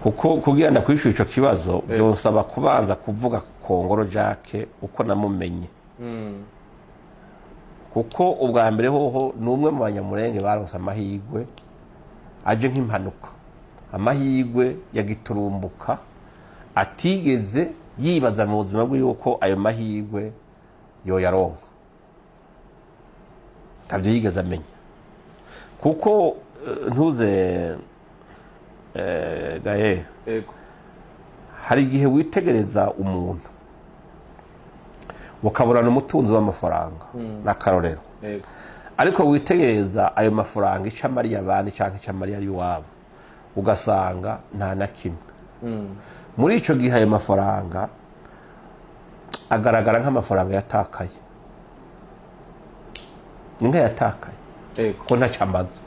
Kuko kugira ndakwishura ico kibazo, byonsaba kubanza kuvuga Kongoro Jacques uko namumenye, kuko ubwa mbere hoho ni umwe mu Banyamurenge baronse amahirwe aje nk'impanuka, amahirwe ya giturumbuka atigeze yibaza mu buzima bwe yuko ayo mahirwe yoyaronka. Ntabyo yigeze amenya, kuko ntuze gaye. Yego. Hari igihe witegereza umuntu ukaburana umutunzi w'amafaranga, n'akarorero, ariko witegereza ayo mafaranga icyo amariye abandi cyangwa icyo amariye iwabo, ugasanga nta na kimwe. Muri icyo gihe ayo mafaranga agaragara nk'amafaranga yatakaye, ni nk'ayatakaye, ko ntacyo amaze.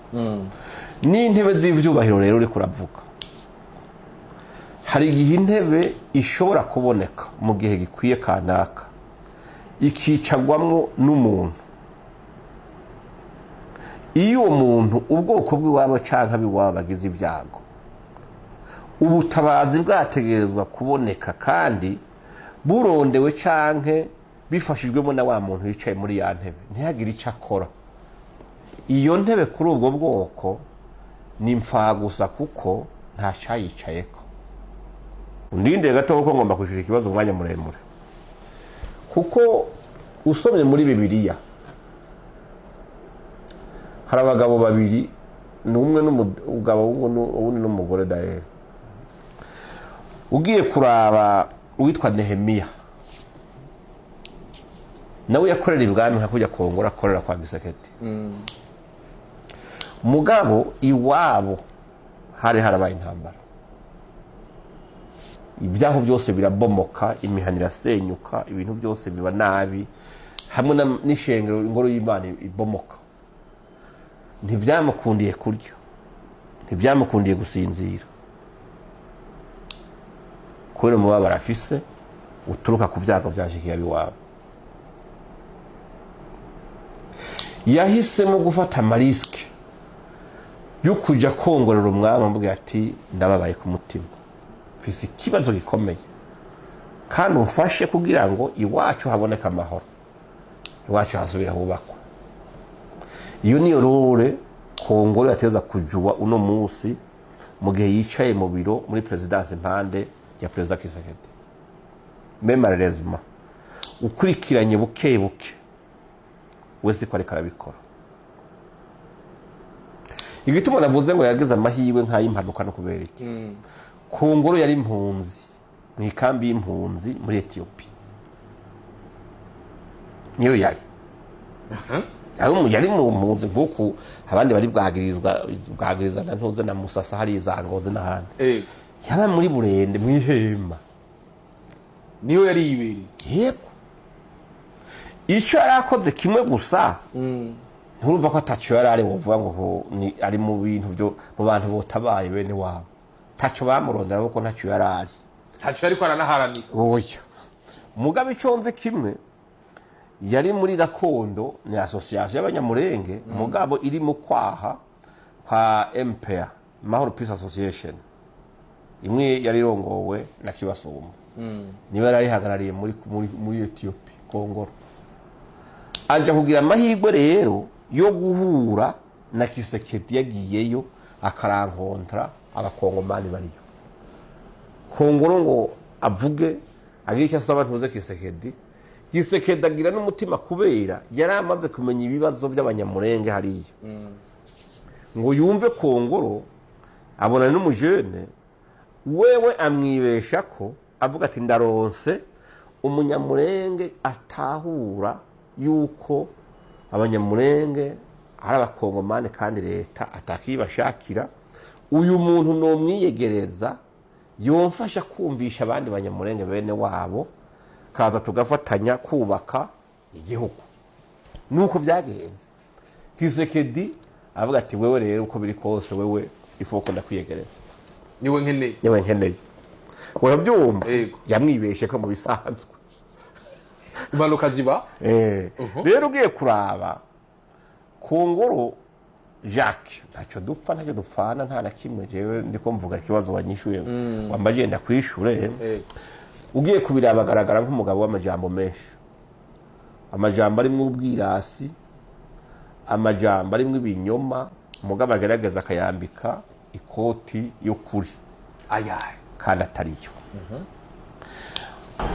N'intebe z'ibyubahiro rero uri kuravuga, hari igihe intebe ishobora kuboneka mu gihe gikwiye kanaka, ikicagwamwo n'umuntu. Iyo uwo muntu ubwoko bw'iwabo cyangwa ab'iwabo bagize ibyago, ubutabazi bwategerezwa kuboneka kandi burondewe canke bifashijwemo na wa muntu yicaye muri ya ntebe, ntihagire icyo akora. Iyo ntebe kuri ubwo bwoko ni mfagusa, kuko nta cyayicayeko. Undinde gato, kuko ngomba kwishura ikibazo umwanya muremure, kuko usomye muri Bibiliya hari abagabo babiri, ni umwe n'umugabo, uwundi n'umugore. Dayeri ugiye kuraba uwitwa Nehemiya, nawe yakorera ibwami nka kujya Kongora akorera kwa Gisekedi. Mugabo iwabo hari harabaye intambara, ibyaho byose birabomoka, imihana irasenyuka, ibintu byose biba nabi, hamwe n'ishengero, ingoro y'Imana ibomoka. Ntibyamukundiye kurya, ntibyamukundiye gusinzira, kubera umubabaro afise uturuka ku byago byashikiye abiwabo. Yahisemo gufata ama risques yo kujya kongorera umwami, amubwira ati: "Ndababaye ku mutima, mfise ikibazo gikomeye, kandi umfashe kugira ngo iwacu haboneke amahoro, iwacu hasubira hubakwa." Iyo niyo rôle Kongoro yateza kujuwa uno munsi mu gihe yicaye mu biro muri présidence impande ya Perezida Kisekedi. Mais malheureusement, ukurikiranye buke buke, wese ko ariko arabikora. Igituma navuze ngo yagize amahirwe nk'ay'impanuka no kubera iki? Kongoro yari impunzi mu ikambi y'impunzi muri Etiyopi, niyo yari yari mu mpunzi nk'uku abandi bari bwagirizwa, bwagiriza na ntuze na Musasa, hari za Ngozi n'ahandi. Yaba muri Burende mu ihema. Niyo yari yibereye. Yego, icyo yari akoze kimwe gusa, nturumva ko ataco yari ari wovuga ngo ni ari mu bintu byo mu bantu botabaye bene wabo. Ntaco bamurondera kuko ntacyo yari ari. Ntacyo ariko aranaharanira. Oya, mugabe icyo nzi kimwe, yari muri gakondo, ni association y'Abanyamurenge, mugabo iri mu kwaha kwa MPA, Mahoro Peace Association, imwe yari irongowe na Kibasumba, niwe yari arihagarariye muri Ethiopia. Kongoro aja kugira amahirwe rero yo guhura na Kisekedi, yagiyeyo akarankontra Abakongomani bariyo. Kongoro ngo avuge, agira icyo asaba ntuze Kisekedi. Gisekedi agira n'umutima, kubera yari amaze kumenya ibibazo by'Abanyamurenge hariya, ngo yumve Kongoro abona n'umujene wewe, amwibesha ko avuga ati: "Ndaronse Umunyamurenge atahura yuko Abanyamurenge ari Abakongomani kandi leta atakibashakira. Uyu muntu nomwiyegereza, yomfasha kumvisha abandi Banyamurenge bene wabo, kaza tugafatanya kubaka igihugu." Nuko byagenze. Kisekedi avuga ati: "Wewe rero, uko biri kose, wewe ifoko ndakwiyegereza." Niwe nkeneye. Niwe nkeneye, urabyumva? Yego. Yamwibeshe ko mu bisanzwe Impanuka ziba. Rero ugiye kuraba ku ngoro Jacques, ntacyo dupfa, ntacyo dupfana, nta na kimwe. Jewe ndiko mvuga ikibazo wanyishuye, wambaje ndakwishure. Ugiye kubiraba, agaragara nk'umugabo w'amajambo menshi, amajambo arimwo ubwirasi, amajambo arimwo ibinyoma, umugabo agerageza akayambika ikoti y'ukuri Ayahe? kandi atariyo.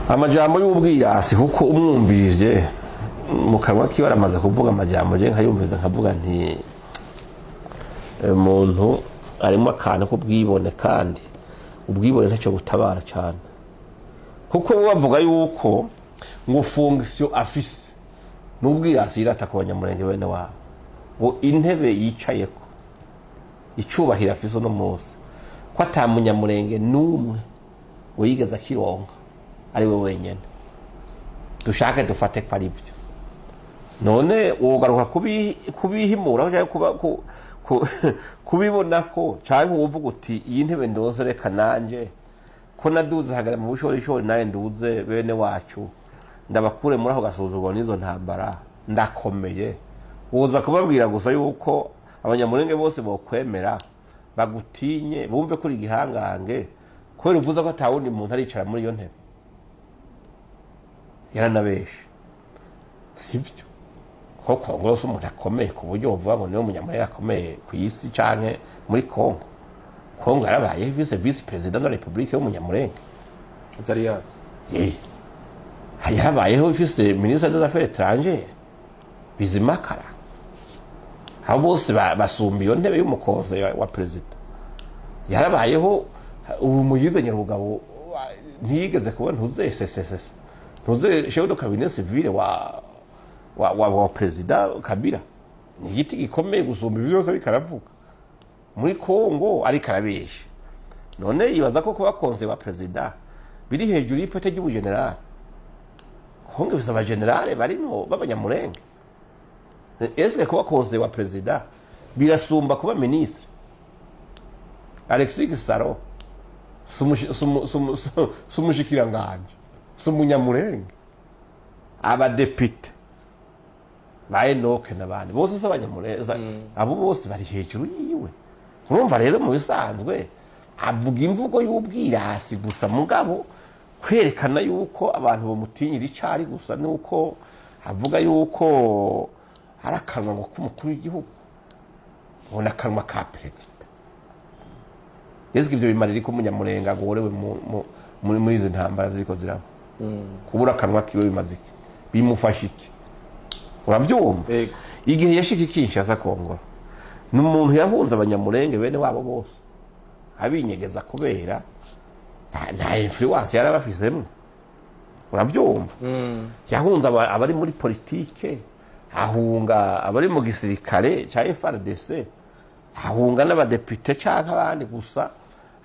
Amajambo y'ubwirasi, kuko umwumvirije mu kanwa kiwe aramaze kuvuga amajambo, je nkayumviza nkavuga nti umuntu arimo akantu k'ubwibone, kandi ubwibone ntacyo butabara cyane, kuko bo bavuga yuko ngo fonction afise n'ubwirasi yirata ku Banyamurenge bene wabo, ngo intebe yicayeko, icubahiro afise uno munsi, ko ata Munyamurenge n'umwe wigeze akironka, ari we wenyene. Dushake dufate ko ari byo, none wogaruka kubihimuraho cyangwa kubibona ko, cyangwa uvuga uti iyi ntebe ndoze, reka nanje ko naduze hagara mu bushorishori, nawe nduze bene wacu, ndabakure muri ako gasuzuguro n'izo ntambara, ndakomeye. Woza kubabwira gusa yuko Abanyamurenge bose bokwemera, bagutinye, bumve ko uri igihangange kubera uvuze ko atawundi muntu aricara muri iyo ntebe? Yaranabeshe, sibyo? Ko Kongo yose umuntu akomeye ku buryo buvuga ngo niwe Munyamurenge akomeye ku isi canke muri Kongo? Kongo yarabaye vice-président de la République w'Umunyamurenge. Azarias. Eh, yarabayeho ifise ministre des Affaires étrangères Bizimakara. Abo bose basumba iyo ntebe y'umu conseiller wa perezida. Yarabayeho. Ubu Muyize Nyarugabo ntiyigeze kubona ntuze sesesese, ntuze chef de cabinet civil wa perezida Kabila. Ni igiti gikomeye gusumba ibyo byose ariko aravuga muri Kongo, ariko arabesha. None yibaza ko kuba conseiller wa perezida biri hejuru y'ipete ry'ubugenerali? Kongo ifise abagenerale barimo b'Abanyamurenge. Eske kuba conseiller wa perezida birasumba kuba ministre? Alexis Gisaro sumushikiranganje, sumunyamurenge? Abadepite ba Enoke n'abandi bose si Abanyamurenge? Abo bose bari hejuru yiwe. Urumva rero, mu bisanzwe avuga imvugo y'ubwirasi gusa, mugabo kwerekana yuko abantu bamutinyira icari gusa nuko avuga yuko ari akanwa ngo k'umukuru w'igihugu, ngo ni akanwa ka perezida. Ese ivyo bimarira ko Umunyamurenga agorewe muri izi ntambara ziriko ziraba? Kubura akanwa kiwe bimaze iki? Bimufasha iki? Uravyumva? Yego. Igihe yashika i Kinshasa, Kongora ni umuntu yahunze Abanyamurenge bene wabo bose, abinyegeza kubera nta influence yari abafisemo. Uravyumva? Yahunze abari muri politike, ahunga abari mu gisirikare cya FARDC, ahunga n'abadepite canke abandi, gusa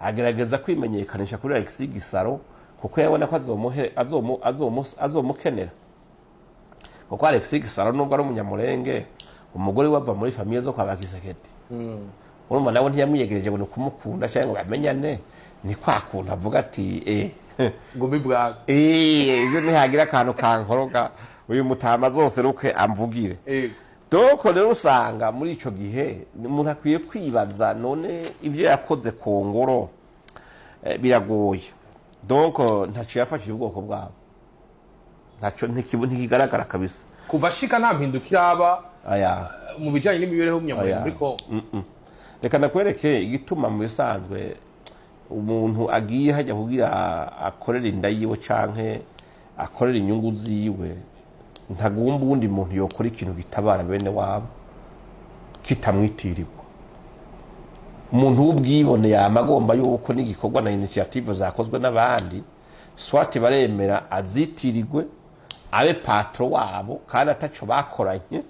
agerageza kwimenyekanisha kuri Alexis Gisaro, kuko yabona ko azomukenera, kuko Alexis Gisaro, nubwo ari Umunyamurenge, umugore we ava muri famille zo kwa Bakisekedi. Urumva nawe ntiyamwiyegereje ngo ni ukumukunda cyangwa ngo bamenyane, ni kwa kuntu avuga ati Ngumi bwawe. Ejo nihagira akantu kankoroga, uyu mutama zose ruke amvugire. Donc rero usanga muri ico gihe umuntu akwiye kwibaza, none ibyo yakoze ku ngoro biragoye. Donc ntacyo yafashije ubwoko bwabo, ntacyo, ntikigaragara kabisa. Kuva ashika nta mpinduka iraba Aya. mu bijanye n'imibereho y'Umunyamurenge Oya. muri Kongo? Reka ndakwereke igituma. Mu bisanzwe umuntu agiye hajya kugira akorere inda yiwe canke akorere inyungu ziwe, ntagomba uwundi muntu yokora ikintu gitabara bene wabo kitamwitirirwa. Umuntu w'ubwibone yama agomba yuko n'igikorwa na initiative zakozwe n'abandi, swati baremera azitirirwe, abe patron wabo kandi ataco bakoranye,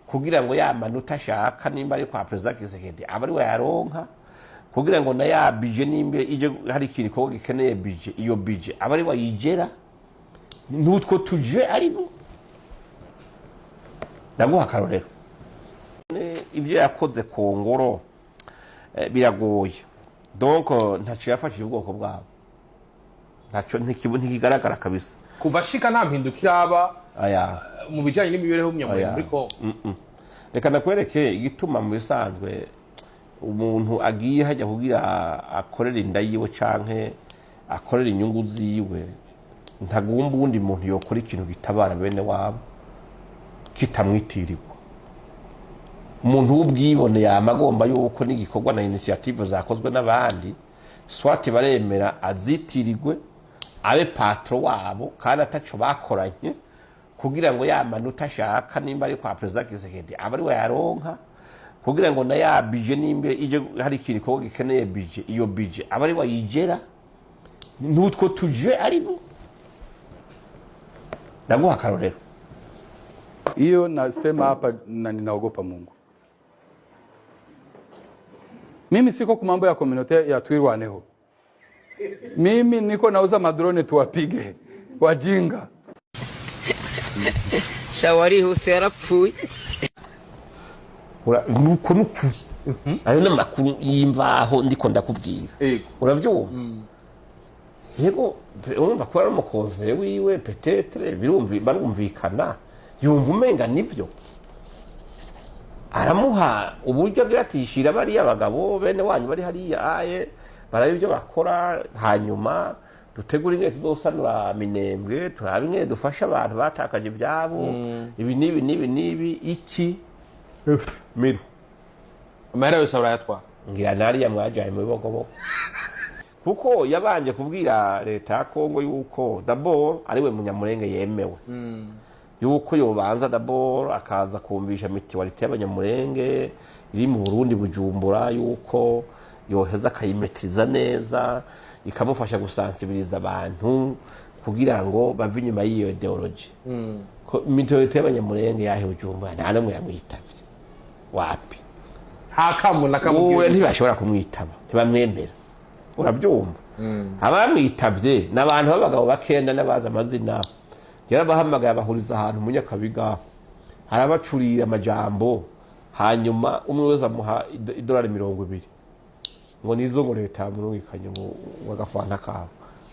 kugira ngo ya manota ashaka, nimba ari kwa perezida Kisekedi, aba ari we yaronka, kugira ngo na ya budget, nimba ije hari ikintu gikorwa gikeneye budget, iyo budget aba ari we ayigera. N'utwo tuje arimo. Ndaguha akarorero. Ibyo yakoze ku ngoro biragoye. Donc ntacyo yafashije ubwoko bwabo, ntacyo, ntikigaragara kabisa. Kuva ashika nta mpinduka iraba Aya. mu bijanye n'imibereho y'Umunyamurenge Oya. muri Kongo? Reka nakwereke igituma. Mu bisanzwe umuntu agiye hajya kugira akorere inda yiwe canke akorere inyungu ziwe, ntagomba uwundi muntu yokora ikintu gitabara bene wabo kitamwitirirwa. Umuntu w'ubwibone yama agomba yuko n'igikorwa na initiative zakozwe n'abandi, soit baremera azitirirwe, abe patron wabo kandi ataco bakoranye, kugira ngo ya manota ashaka nimba ari kwa Perezida Tshisekedi aba ari we yaronka, kugira ngo na ya budget, nimba ije hari ikintu gikorwa gikeneye budget, iyo budget aba ari we ayigera. N'utwo tuje arimo. Ndaguha akarorero. Hiyo nasema hapa na ninaogopa Mungu. Mimi siko ku mambo ya communauté ya Twirwaneho. Mimi niko nauza madrone tuwapige wajinga. Shawarihuse yarapfuye. Nuko nukuri, ayo ni amakuru y'imvaho ndiko ndakubwira. Urabyumva? Yego, urumva ko ari umukonze wiwe, peut-être barumvikana, yumva umenga nivyo aramuha uburyo agira ati: "Shira bariya bagabo bene wanyu bari hariya aye barabe ibyo bakora, hanyuma dutegure ingene tuzosanura Minembwe, turabe ingene dufasha abantu batakaje ibyabo, ibi n'ibi n'ibi n'ibi." Iki miru. Amahera yose barayatwara. Ngira nariya mwajaye mu Bibogobogo, kuko yabanje kubwira leta ya Kongo yuko d'abord ariwe Munyamurenge yemewe, yuko yobanza d'abord akaza kumvisha mutualité y'Abanyamurenge iri mu Burundi, Bujumbura, yuko yoheza akayimetiriza neza, ikamufasha gusansibiriza abantu kugira ngo bave inyuma y'iyo idéologie. Ko mutualité y'Abanyamurenge yahe Bujumbura, nta n'umwe yamwitavye, wapi. Nta kamu na kamwe. Uwe ntibashobora kumwitaba, ntibamwemera, urabyumva? Abamwitavye ni abantu b'abagabo bakenda n'abazi amazina. Yarabahamagaye, abahuriza ahantu mu Nyakabiga, arabacurira amajambo, hanyuma umwe wese amuha idolari 20, ngo nizo ngo leta yamurungikanye, ngo agafanta kabo.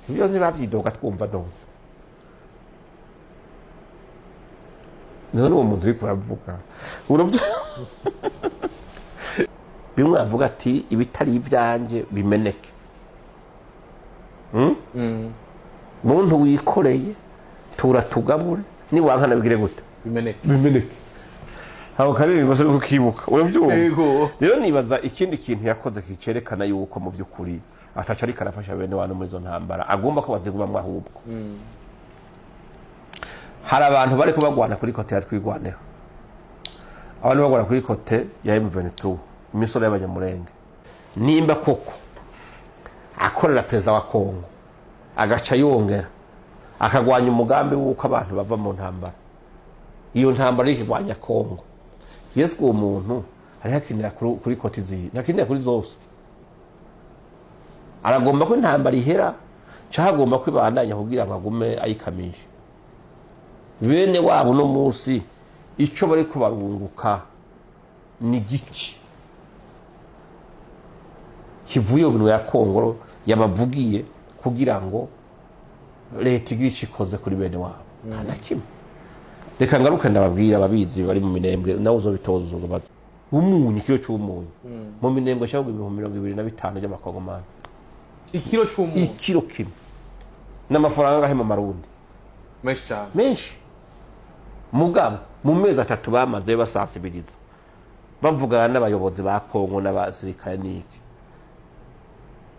Ibyo ntibavyidoga twumva. None uwo muntu uriko uravuga, bimwe avuga ati: "Ibitari ibyanjye bimeneke." Muntu wikoreye tura tugabure, niwankana bigire gute? Bimeneke. Bimeneke. Aho karirimbo se kukibuka, urabyumva? Yego. Rero nibaza ikindi kintu yakoze kicerekana yuko mu by'ukuri ataca ariko arafasha bene wantu muri izo ntambara, agomba ko bazigumamwo. Ahubwo hari abantu bari kubagwana kuri côté ya Twigwaneho, abantu bagwana kuri côté ya M23, imisoro y'Abanyamurenge. Nimba koko akorera perezida wa Kongo, agaca yongera akagwanya umugambi w'uko abantu bava mu ntambara, iyo ntambara iri ikigwanya Kongo, yesu, uwo muntu hariho akinira kuri côté ziyi, ntakinira kuri zose. Aragomba ko intambara ihera cyangwa agomba ko ibandanya kugira ngo agume ayikamishe bene wabo? Uno munsi icyo bari kubarunguka ni giki kivuye mu minwe ya Kongoro yabavugiye kugira ngo leta igire icyo ikoze kuri bene wabo? Nta na kimwe. Reka ngaruke ndababwira, ababizi bari mu Minembwe, nawe uzobitoza uzobaza. Umunyu, ikiro c'umunyu mu Minembwe cyangwa 25,000 by'amakongomani. Ikiro c'umunyu? Ikiro kimwe n'amafaranga angahe mu Marundi? Menshi cyane. Menshi. Mugabo mu mezi 3 bamaze basansibiriza, bavugana n'abayobozi ba Kongo n'abasirikare n'iki,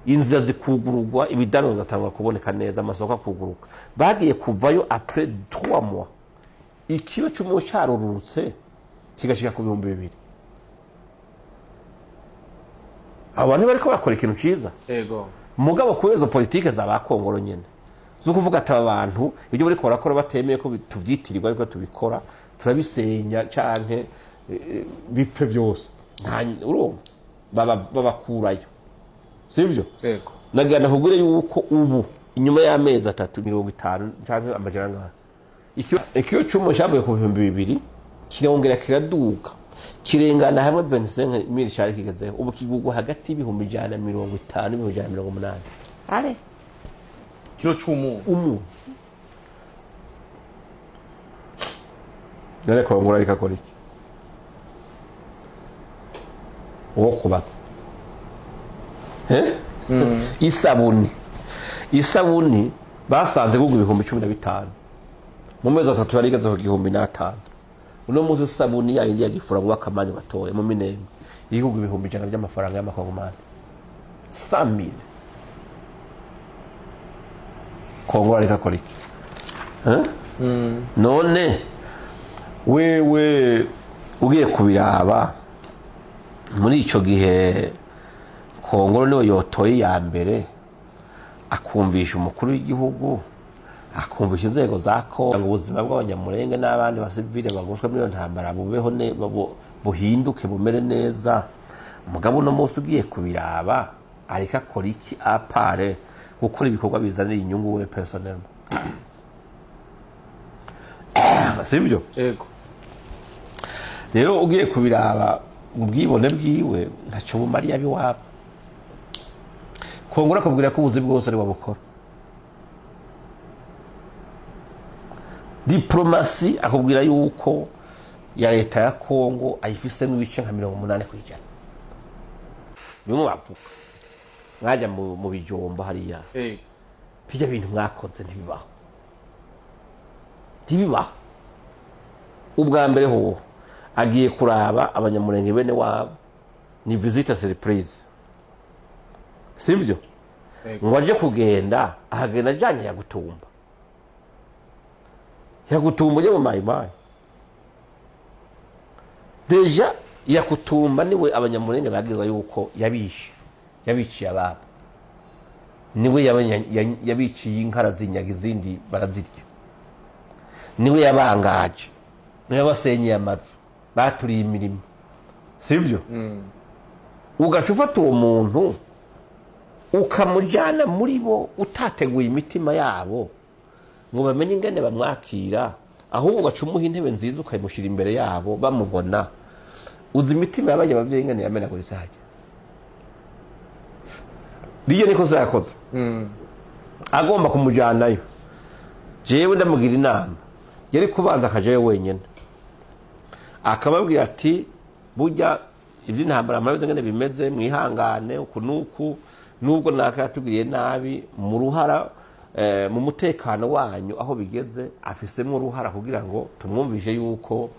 inzira zikugururwa, ibidanwa bigatangura kuboneka neza, amasoko akuguruka, bagiye kuvayo après 3 mois ikiro c'umunyu carurutse kigashika ku 2000. Abo bantu bariko bakora ikintu ciza. Mugabo kubera izo politike za ba Kongoro nyene zo kuvuga ati: "Aba bantu ibyo bariko barakora batemeye ko tuvyitirirwa, ariko tubikora, turabisenya canke bipfe byose." Nta urumva babakurayo, sivyo? Yego. Nagira nakubwire yuko ubu inyuma y'amezi 3, 50 canke amajana angahe, ikiro c'umunyu cavuye ku 2000 kirongera kiraduka, kirengana hamwe 25 mille cari kigezeho, ubu kigurwa hagati y'150,000 n'180,000 are. Ikiro c'umunyu? Umunyu. None Kongora ariko akora iki? Uwo kubaza. Eh? Isabuni basanze kugura 15,000, mu mezi 3 yari igeze ku 1005. Uno munsi isabuni yayindi yagifura ngo akamanyu gatoya mu Minembwe iri kugura 100,000 by'amafaranga y'amakongomani, 100,000. Kongo ariko akora iki? Eh? None wewe ugiye kubiraba muri ico gihe, Kongo niwe yotoye iya mbere, akumvisha umukuru w'igihugu, akumvisha inzego za Kongo ngo ubuzima bw'Abanyamurenge n'abandi basivile bagoshwe muri iyo ntambara bubeho buhinduke, bumere neza. Mugabo uno munsi ugiye kubiraba, ariko akora iki à part gukora ibikorwa bizanira inyungu we personnellement? Sibyo? Yego. Rero ugiye kubiraba, ubwibone bwiwe ntacyo bumariye abiwabo. Kongora akubwira ko ubuzi bwose ari bukora diplomatie, akubwira yuko ya leta ya Kongo ayifisemo ibice nka 80%. Bimwe bavuga mwajya mu bijombo hariya, bijya bintu mwakoze ntibibaho, ntibibaho. Ubwa mbere hoho agiye kuraba Abanyamurenge bene wabo, ni visite surprise, sivyo? Yego. Ngo aje kugenda, ahagenda ajanye Yagutumba, Yagutumba ujye mu Mayimayi. Déjà Yakutumba niwe Abanyamurenge babwiza yuko yabishe, yabiciye ababo, niwe yabiciye inka, arazinyaga, izindi barazirya, niwe yabangaje, niwe yabasenyeye amazu, baturiye imirimo, sibyo? Ugaca ufata uwo muntu ukamujyana muri bo utateguye imitima yabo ngo bamenye ingene bamwakira, ahubwo ugaca umuha intebe nziza ukayimushyira imbere yabo bamubona. Uzi imitima y'abajya ababyeyi ingene yamenaguritse hajya riyo niko yakoze. Agomba kumujyanayo, jewe ndamugira inama, yari kubanza akajayo wenyine, akababwira ati: "Burya iby'intambara murabizi ngene bimeze, mwihangane uku nuku, nubwo naka yatugiriye nabi mu ruhara mu mutekano wanyu aho bigeze afisemo uruhara, kugira ngo tumwumvishe yuko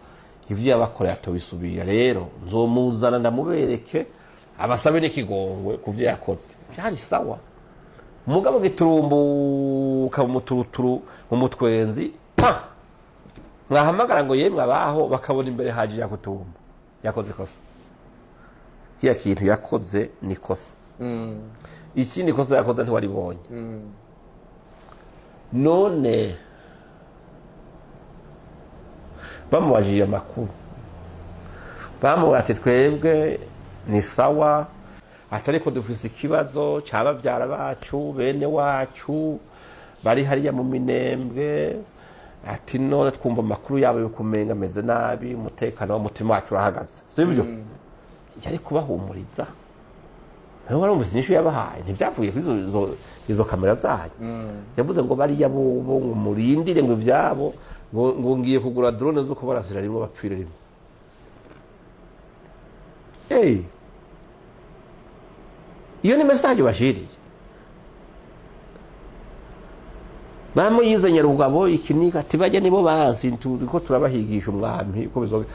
ivyo yabakoreye atobisubira. Rero nzomuzana ndamubereke, abasabe n'ikigongwe ku vyo yakoze." Byari sawa. Mugabo giturumbuka mu muturuturu, mu mutwenzi pa mwahamagara ngo yemwe abaho, bakabona imbere haje Yakutumba. Yakoze ikosa, kiya kintu yakoze ni ikosa. Ikindi kosa yakoze ntiwaribonye. None bamubajije amakuru, bamubwira ati: "Twebwe ni sawa, atari ko dufise ikibazo cya bavyara bacu, bene wacu bari hariya mu Minembwe." Ati: "None twumva amakuru yabo yuko umenga ameze nabi, umutekano w'umutima wacu urahagaze." Sibyo? Yari kubahumuriza. Nawe warumvise inyishu yabahaye, ntibyavuye kuri izo kamera zanyu. Yavuze ngo bariya bobo ngo murindire, ngo ivyabo ngo ngiye kugura drone zo kubarasira rimwe bapfire rimwe. Hey. Iyo ni message bashiriye bamuyize Nyarugabo ikinika, ati: "Bajya nibo bansi, turiko turabahigisha umwami uko bizoga."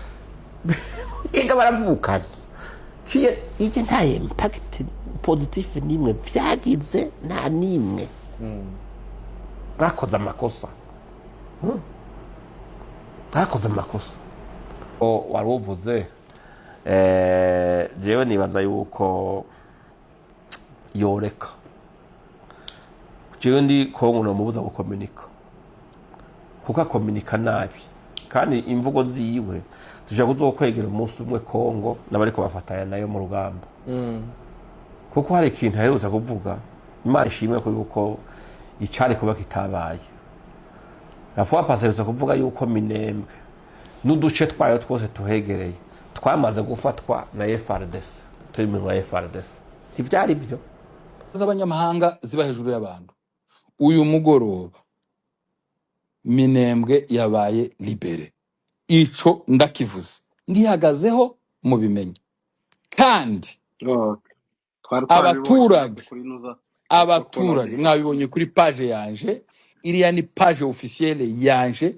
Yiga baravukana. Kiye iki, nta impact positive nimwe vyagize, nta nimwe. Mwakoze amakosa. Mwakoze amakosa. O wari uvuze, jewe nibaza yuko yoreka. Jewe ndi Kongo nomubuza gukominika, kuko akominika nabi kandi imvugo ziwe zishobora kuzokwegera umunsi umwe Kongo n'abariko bafatanya nayo mu rugamba, kuko hari ikintu aherutse kuvuga. Imana ishimwe ko yuko icyari kuba kitabaye. La fois passée aherutse kuvuga yuko Minembwe n'uduce twayo twose tuhegereye twamaze gufatwa na FARDC, turi mu ya FARDC. Ntibyari byo. Z'abanyamahanga ziba hejuru y'abantu. Uyu mugoroba Minembwe yabaye libérée, ico ndakivuze, ngihagazeho, mubimenye. Kandi Oh, twari twabibonye natwe abaturage, kuri nuza abaturage Sokola. Mwabibonye kuri page yanje, iriya ni page officielle yanje,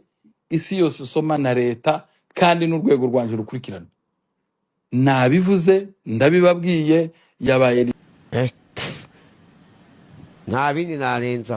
isi yose isoma na leta kandi n'urwego rwanje rukurikirana. Nabivuze, ndabibabwiye, yabaye Nta bindi narenza.